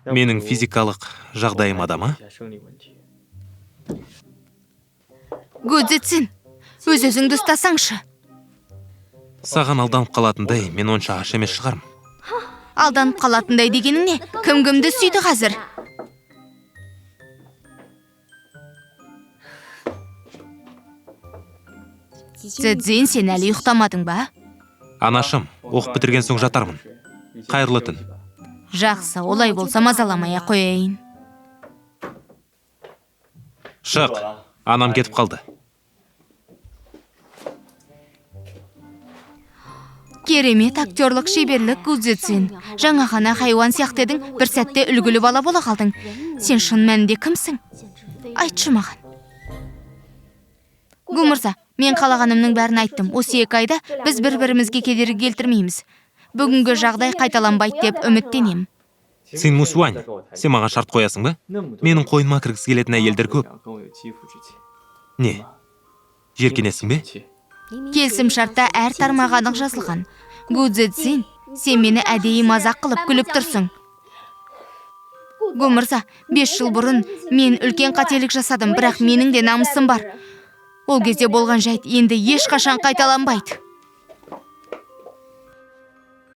Менің физикалық жағдайым адама? Гу Цзэцин, өз өзіңді ұстасаңшы. Саған алданып қалатындай мен онша аш емес шығармын. Алданып қалатындай дегенің не? Кім кімді сүйді қазір? Цзэцин, сен әлі ұйықтамадың ба? Анашым, оқып бітірген соң жатармын. Қайырлы түн. Жақсы, олай болса мазаламай ақ қояйын. Шық, анам кетіп қалды. Керемет актерлық шеберлік, Гу Цзэцин. Жаңа ғана хайуан сияқты едің, бір сәтте үлгілі бала бола қалдың. Сен шын мәнінде кімсің? Айтшы маған. Гу мырза, мен қалағанымның бәрін айттым. Осы 2 айда біз бір-бірімізге кедергі келтірмейміз. Бүгінгі жағдай қайталанбайды деп үміттенемін. Цин Мусуань, сен маған шарт қоясың ба? Менің қойныма кіргісі келетін әйелдер көп. Не? Жеркенесің бе? Келісім шартта әр тармақ анық жазылған. Гу Цзэцин, сен мені әдейі мазақ қылып күліп тұрсың. Гу мырза, 5 жыл бұрын мен үлкен қателік жасадым, бірақ менің де намысым бар. Ол кезде болған жайт енді ешқашан қайталанбайды.